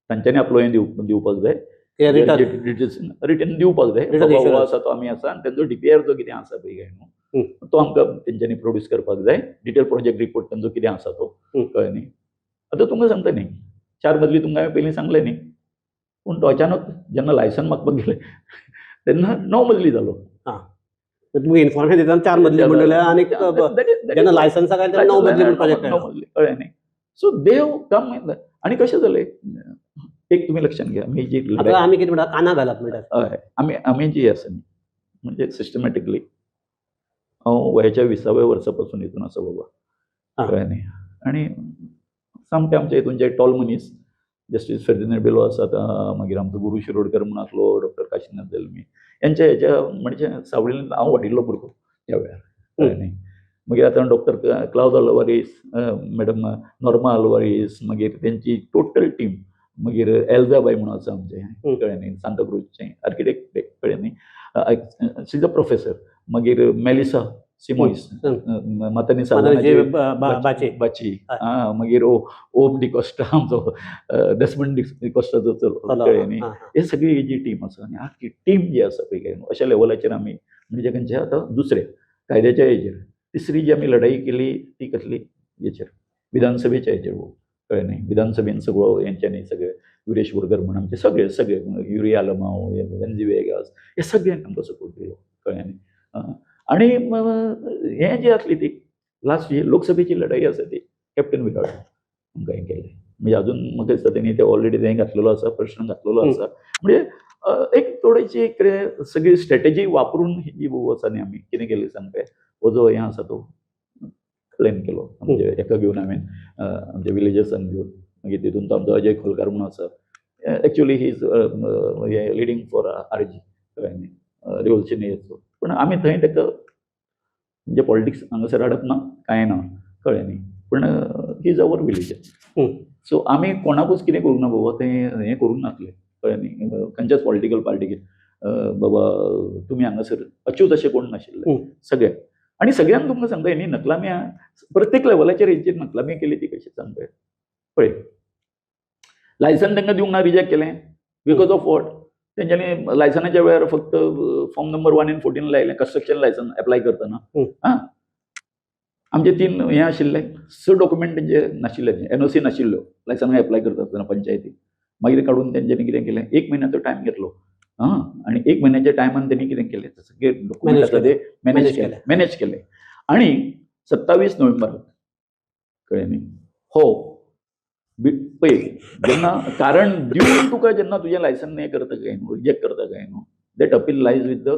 तांच्यांनी आपलो हें दिवपाक जाय, रिटर्न दिवपाक जाय, बाबा हो आसा तो आमी आसा, आनी तेंचो DPR जो कितें आसा पळय काय न्हू तो आमकां तेंच्यांनी प्रोड्यूस करपाक जाय, डिटेल प्रोजेक्ट रिपोर्ट तेंचो कितें आसा तो, कळ्ळें न्ही? आतां तुमकां सांगता न्ही, 4 मदली तुमकां हांवें पयलीं सांगलें न्ही, पूण तो अचानक जेन्ना लायसन मागपाक गेले तेन्ना 9 मजली जालो.
तुमकां इन्फॉर्मेशन दितना 4 मजली म्हणलें आनी जेन्ना लायसन्साक आयलें तेन्ना 9 मजली म्हूण प्रोजेक्ट
9
केलो.
मजली, कळ्ळें न्ही. सो देव कम. आनी कशें जालें एक तुमी लक्षांत घ्या, आमी जी
आतां आमी कितें म्हणटा, काना घालप म्हणटात.
हय, आमी आमी जी आसा न्ही म्हणजे सिस्टमॅटिकली हांव वयाच्या 20व्या वर्सा पासून हितून आसा बाबा, कळ्ळें न्ही. आनी सामकें आमच्या हितून जे टॉल मनीस जस्टीस फेर्दिनांद बेलो आसात, मागीर आमचो गुरू शिरोडकर म्हूण आसलो, डॉक्टर काशिनाथ जल्मी, यांच्या हेच्या म्हणजे सावळीन हांव वाडिल्लो भुरगो त्या वेळार, कळ्ळें न्ही. मागीर आतां डॉक्टर क्लावज आल्वारीस, मॅडम नॉर्मा आल्वारीस, मागीर तेंची टोटल टीम, मागीर एल्जा बाय म्हणून आसा आमचें, कळ्ळें न्ही, सांताक्रूजचें आर्किटेक्ट, कळ्ळें न्ही, शी is a professor. मागीर मेलिसा सिमोइस, मातानी साल्दानाची
बाची
बाची, मागीर ओम डिकॉस्टा आमचो डेस्मंड डिकॉस्टाचो चलो, कळ्ळें न्ही. हे सगळी जी टीम आसा आनी आख्खी टीम जी आसा पळय अशा लेवलाचेर आमी म्हणजे खंयचे आतां दुसरे कायद्याच्या हेजेर, तिसरी जी आमी लढाई केली ती कसली हेचेर विधानसभेच्या हेजेर, कळ्ळें न्ही. विधानसभेन सगळो हेंच्यांनी सगळे विरेश बोरकर म्हण आमचे सगळे सगळे युरी आलमाव, वेन्झी वेगास, हे सगळ्यांक आमकां सपोर्ट दिलो, कळ्ळें न्ही. आनी हें जी आसली ती लास्ट जी लोकसभेची लढाई आसा ती कॅप्टन विराट आमकां हें केलें. म्हणजे अजून म्हाका दिसता तेणी ते ऑलरेडी तें घातलेलो आसा, प्रश्न घातलेलो आसा. म्हणजे एक थोडीशी कितें सगळी स्ट्रेटजी वापरून ही जी आसा न्ही आमी कितें केलें सांग, हो जो हें आसा तो प्लॅन केलो म्हणजे एका घेवन हांवें आमच्या विलेजर्सान घेवन, मागीर तितून तो आमचो अजय खोलकार म्हणून आसा, actually he is leading for RG, कळ्ळें न्ही, रिव्होल्युशनरीचो. पूण आमी थंय ताका म्हणजे पॉलिटिक्स हांगासर हाडप ना, कांय ना, कळ्ळें न्ही. पूण he is our villager. So आमी कोणाकूच कितें करूंक ना बाबा, तें हें करूंक नासलें, कळ्ळें न्ही, खंयच्याच पॉलिटिकल पार्टीक बाबा तुमी हांगासर अच्यूत अशें कोण नाशिल्लें सगळे. आनी सगळ्यांक तुमकां सांगता हेणी नकलामी प्रत्येक लेवलाचेर हेंचेर नकलामी केली ती कशी सांगता पळय. लायसन तांकां दिवंक ना, रिजेक्ट केलें because of what, तेंच्यांनी लायसनाच्या वेळार फक्त फॉर्म नंबर 1 आनी 14 लायलें कन्स्ट्रक्शन लायसन एप्लाय करतना. आं, आमचे 3 हें आशिल्ले, 6 डॉक्युमेंट तेंचे नाशिल्ले, एनओसी नाशिल्ल्यो लायसनाक एप्लाय करता आसतना पंचायती. मागीर काडून तेंच्यांनी कितें केलें, 1 म्हयन्याचो टायम घेतलो. आं, आनी 1 म्हयन्याच्या टायमान तेणी कितें केलें, सगळे डॉक्युमेंट आसा ते मॅनेज केले, मॅनेज केले. आनी 27 नोव्हेंबराक, कळ्ळें न्ही, हो पळय जेन्ना कारण दिवन तुका जेन्ना तुजें लायसन हें करता काय न्हू, रिजेक्ट करता काय न्हू, that appeal lies with the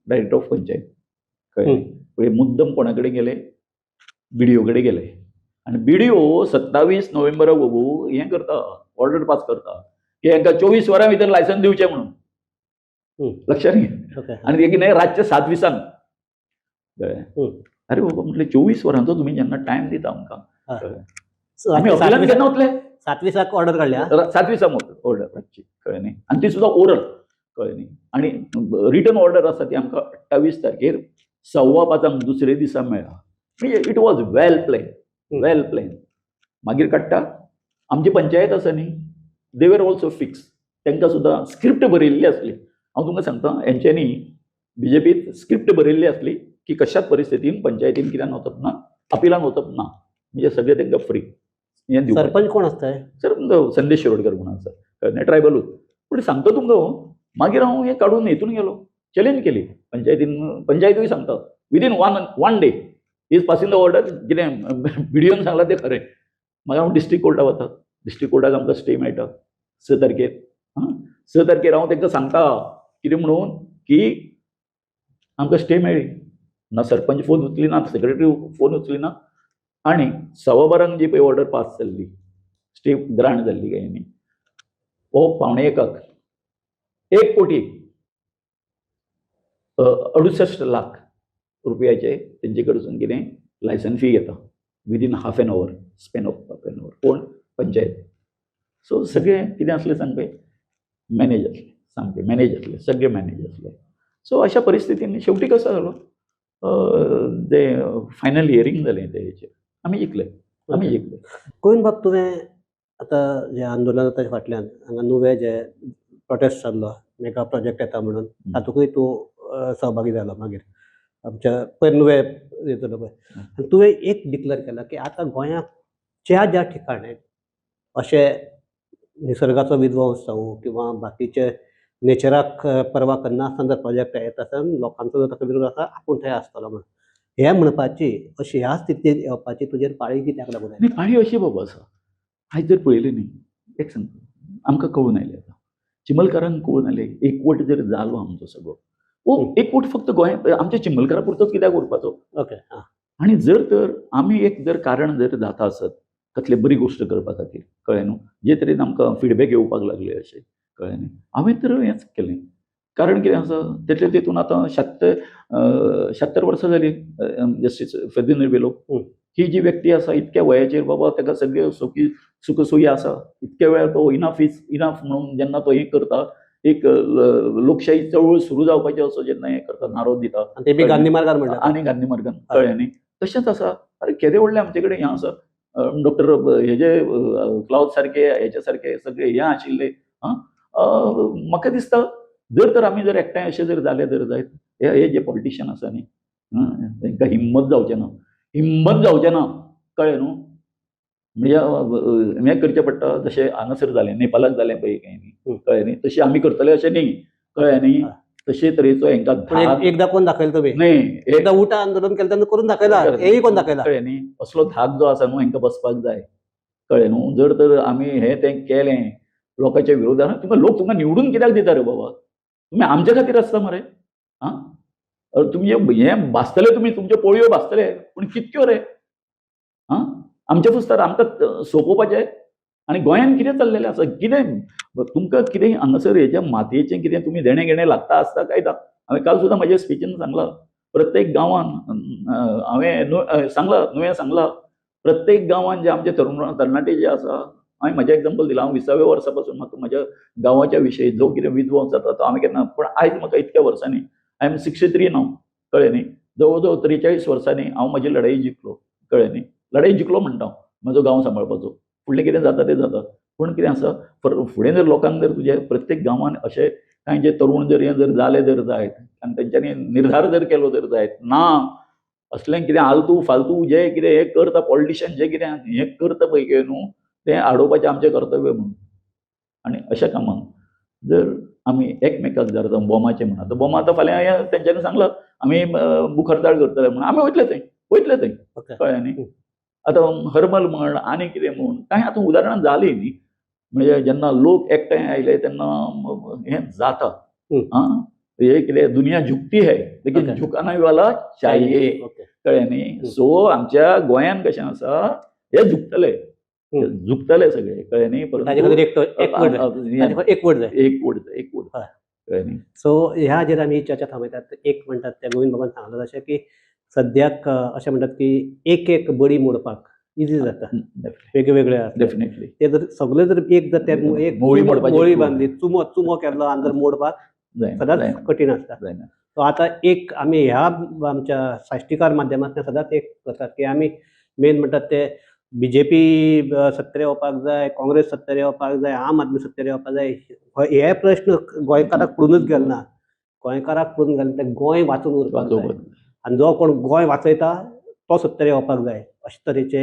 director of panchayat, कळ्ळें. पळय मुद्दम कोणा कडेन गेले, बीडीओ कडेन गेले, आनी बीडीओ 27 नोव्हेंबराक बाबू हें करता, ऑर्डर पास करता की हांकां 24 वरां भितर लायसन दिवचें म्हणून, लक्षात घे. आनी ते कितें रातचे 7:20, कळ्ळें. अरे बाबा म्हटलें 24 वरांचो तुमी जेन्ना टायम दिता आमकां, आमी अपिलान केन्ना वतले,
7:20 ऑर्डर काडल्या,
7:20 ऑर्डर रातची, कळ्ळें न्ही. आनी ती सुद्दां ओरल, कळ्ळें न्ही. आनी रिटर्न ऑर्डर आसा ती आमकां 28 तारखेर 5:15 दुसरे दिसा मेळ्ळा. म्हणजे it was well plan, well plan. मागीर काडटा आमची पंचायत आसा न्ही, दे वर ऑल्सो फिक्स, तांकां सुद्दां स्क्रिप्ट बरयल्ली आसली. हांव तुमकां सांगता हेंच्यांनी बीजेपीत स्क्रिप्ट बरयल्ली आसली की कशाच परिस्थितीन पंचायतीन कित्यान वचप ना, अपिलान वचप ना, म्हणजे सगळें तांकां फ्री हें दिवपाचें.
सरपंच कोण आसता?
सर संदेश शिरोडकर म्हणून आसा, ट्रायबलूच. पूण सांगता तुमकां, मागीर हांव हें काडून हितून गेलो, चॅलेंज केली पंचायतीन. पंचायतूय सांगता within one day is passing the order, कितें बीडीओन सांगलां तें खरें. मागीर हांव डिस्ट्रिक्ट कोर्टाक वता, डिस्ट्रिक्ट कोर्टाक आमकां स्टे मेळटा 6 तारखेर. आं, 6 तारखेर हांव तांकां सांगता कितें म्हणून की आमकां स्टे मेळ्ळी ना, सरपंच फोन उचली ना, सेक्रेटरी फोन उचली ना. आनी 12:15 जी पळय ऑर्डर पास जाल्ली, स्टे ग्रांट जाल्ली काय न्ही, हो 12:45 1 कोटी 68 लाख रुपयाचे तेंचे कडसून कितें लायसन फी घेता within half an hour, span of half an hour. कोण? पंचायत. सो सगळें कितें आसलें सांग पळय, मॅनेज आसलें, सामकें मॅनेज आसलें, सगळें मॅनेज आसलें. सो अशा परिस्थितीन शेवटी कसो जालो, जे फायनल हियरींग जालें ते हेचेर आमी जिखले, आमी जिखले.
गोविंद बाब, तुवें आतां जें आंदोलन ताच्या फाटल्यान हांगा नुवें जे प्रोटेस्ट जाल्लो मेगा प्रोजेक्ट येता म्हणून, तातूंतय तूं सहभागी जालो. मागीर आमच्या पयर नुवें येतलो पळय, आनी तुवें एक डिक्लेर केलां की आतां गोंयांत ज्या ज्या ठिकाणी अशे निसर्गाचो विध्वंस जावं किंवा बाकीचे नेचराक पर्वा करनासतना जर प्रोजेक्ट येत आसा, लोकांचो जर ताका विरोध आसा, आपूण थंय आसतलो म्हण हें म्हणपाची, अशी ह्या स्थितीर येवपाची तुजेर पाळी कित्याक लागून आयली?
न्ही, पाळी अशी बाबा आसा, आयज जर पळयलें न्ही, एक सांगता, आमकां कळून आयलें, आतां चिमलकारांक कळून आयलें, एकवट जर जालो आमचो सगळो, वो एकवट फक्त गोंय आमच्या चिमलकारा पुरतोच कित्याक उरपाचो?
ओके आं.
आनी जर तर आमी एक जर कारण जर जाता आसत कसली बरी गोश्ट करपा खातीर, कळ्ळें न्हू, जे तरेन आमकां फिडबॅक येवपाक लागले अशें, कळ्ळें न्ही, हांवें तर हेंच केलें. कारण कितें आसा, तेतले तितून आतां 76 वर्सां जालीं जस्टीस फेर्दिन रिबेलो ही जी व्यक्ती आसा, इतक्या वयाचेर बाबा ताका सगळ्यो सुखी सुखसोयी आसा, इतक्या वेळार तो इनाफ is enough म्हणून जेन्ना तो हें करता, एक लोकशाही चळवळ सुरू जावपाची असो जेन्ना हें करता, नारो दिता.
आनी ते बी गांधी मार्गार म्हणटा.
आनी गांधी मार्गान, कळ्ळें न्ही. तशेंच आसा, अरे केदे व्हडले आमचे कडेन हें आसा, डॉक्टर हेजे क्लावज सारके, हेजे सारके सगळे हें आशिल्ले. आं, म्हाका दिसता जर तर आमी जर एकठांय अशें जर जाले जर जायत, हे जे पॉलिटिशियन आसा न्ही, तांकां हिम्मत जावचें ना, हिम्मत जावचें ना, कळ्ळें न्हू. म्हणजे हें करचें पडटा, जशें हांगासर जालें, नेपालाक जालें पळय कांय न्ही, कळ्ळें न्ही, तशें आमी करतले अशें न्ही, कळ्ळें न्ही, तशे तरेचो हेंकां
पण एकदां कोण दाखयलें तुमी?
न्ही,
एकदां उटा आंदोलन केलें तेन्ना करून दाखयला, हेंय कोण दाखयला,
कळ्ळें न्ही. असलो धाक जो आसा न्हू हेंकां बसपाक जाय, कळ्ळें न्हू. जर तर आमी हें तें केलें लोकांच्या विरोधान, तुमकां लोक तुमकां निवडून कित्याक दिता रे बाबा? तुमी आमच्या खातीर आसता मरे. आं, तुमी हें भाजतले, तुमी तुमच्यो पोळयो भाजतले, पूण कितक्यो रे? आं, आमच्या पुस्तार आमकां सोंपोवपाचें. आनी गोंयान कितें चल्लेलें आसा, कितें तुमकां कितें हांगासर हेच्या मातयेचें कितें तुमी देणें घेणें लागता आसता काय ना? हांवें काल सुद्दां म्हज्या स्पिचीन सांगलां, प्रत्येक गांवान हांवें सांगलां, नुवें सांगलां, प्रत्येक गांवान जे आमचे तरुण तरणाटे जे आसा, हांवें म्हजें एग्जाम्पल दिलां, हांव 20व्या वर्सा पासून म्हाका म्हज्या गांवाच्या विशयी जो कितें विध्वंस जाता तो हांवें केन्ना, पूण आयज म्हाका इतक्या वर्सांनी, I am 63 नाव, कळ्ळें न्ही, जवळ जवळ 43 वर्सांनी हांव म्हजी लढाई जिखलो, कळ्ळें न्ही, लढाई जिखलो म्हणटा हांव, म्हजो गांव सांबाळपाचो, फुडलें कितें जाता तें जाता. पूण कितें आसा, फुडें जर लोकांक जर तुजे प्रत्येक गांवान अशें कांय जे तरुण जर हें जर जाले जर जायत आनी तेंच्यांनी निर्धार जर केलो जर जायत ना, असलें कितें आलतू फालतू जे कितें हें करता पॉलिटिशियन, जे कितें हें करता पळय न्हू, तें आडोवपाचें आमचें कर्तव्य म्हणून. आनी अशा कामाक जर आमी एकमेकाक जर आतां बोमाचें म्हणा, आतां बोमा आतां फाल्यां तेंच्यांनी सांगलां आमी भूक हडताळ करतले म्हणून, आमी वयतले थंय, वयतले थंय, कळ्ळें न्ही. आतां हर्मल म्हण आनी कितें म्हूण कांय आतां उदाहरणां जालीं न्ही, म्हणजे जेन्ना लोक एकठांय आयले तेन्ना हें जाता. आं, हे कितें दुनिया झुकती है लेकिन झुकाना वाला चाहिए, कळ्ळें न्ही. सो आमच्या गोंयान कशें आसा, हे झुकतले, झुकतले सगळे, कळ्ळें न्ही.
ताजे खातीर एकवट जाय,
एकवट जाय, एकवट, कळ्ळें न्ही.
सो ह्या हाजेर आमी चर्चा थांबयतात. एक म्हणटात ते गोविंद बाबान सांगलां तशें की सद्याक अशें म्हणटात की एक एक बडी मोडपाक इजी जाता, वेगवेगळे आसता
डेफिनेटली,
ते जर सगळे जर एक जर ते एक मोळी बांदली, चुमो चुमो केल्लो आनी जर मोडपाक सदांच कठीण आसता. सो आतां एक आमी ह्या आमच्या साश्टीकार माध्यमांतल्यान सदांच एक करतात की आमी मेन म्हणटात ते बीजेपी सत्तेर येवपाक जाय, काँग्रेस सत्तेर येवपाक जाय, आम आदमी सत्तेर येवपाक जाय, हे प्रश्न गोंयकाराक पडूनच गेले ना. गोंयकाराक पडून गेले ते गोंय वाचून उरपाक जाय आनी जो कोण गोंय वाचयता तो सत्तेर येवपाक जाय, अशे तरेचे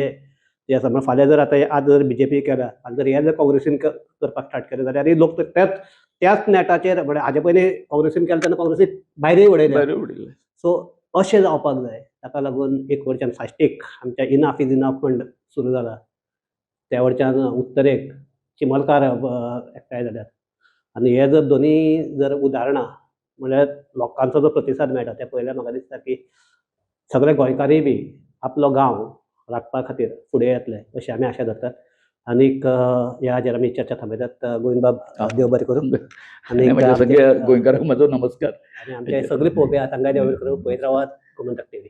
जे आसा. म्हळ्यार फाल्यां जर आतां आज जर बीजेपी केल्या आनी जर हे जर काँग्रेसीन करपाक स्टार्ट केलें जाल्यार लोक तर त्याच नेटाचेर, म्हळ्यार हाजे पयलीं काँग्रेसीन केलें तेन्ना काँग्रेसीक भायरय उडयलें. सो अशें जावपाक जाय. ताका लागून एक वरच्यान साश्टीक आमच्या इनाफ is enough fund सुरू जाला, त्या वरच्यान उत्तरेक चिमलकार एकठांय जाल्यात आनी हे जर दोनूय जर उदाहरणां म्हळ्यार लोकांचो जो प्रतिसाद मेळटा ते पळयल्यार म्हाका दिसता की सगळे गोंयकारूय बी आपलो गांव राखपा खातीर फुडें येतले अशी आमी आशा धरतात. आनीक ह्या हाजेर आमी चर्चा थांबयतात. गोविंदबाब देव बरें करूं.
आनी सगळ्या गोंयकारांक म्हजो नमस्कार.
आनी आमचे सगळे पळोवपी आहा तांकां देव बरें करूं. पळयत रावात गोमंतक टीव्ही.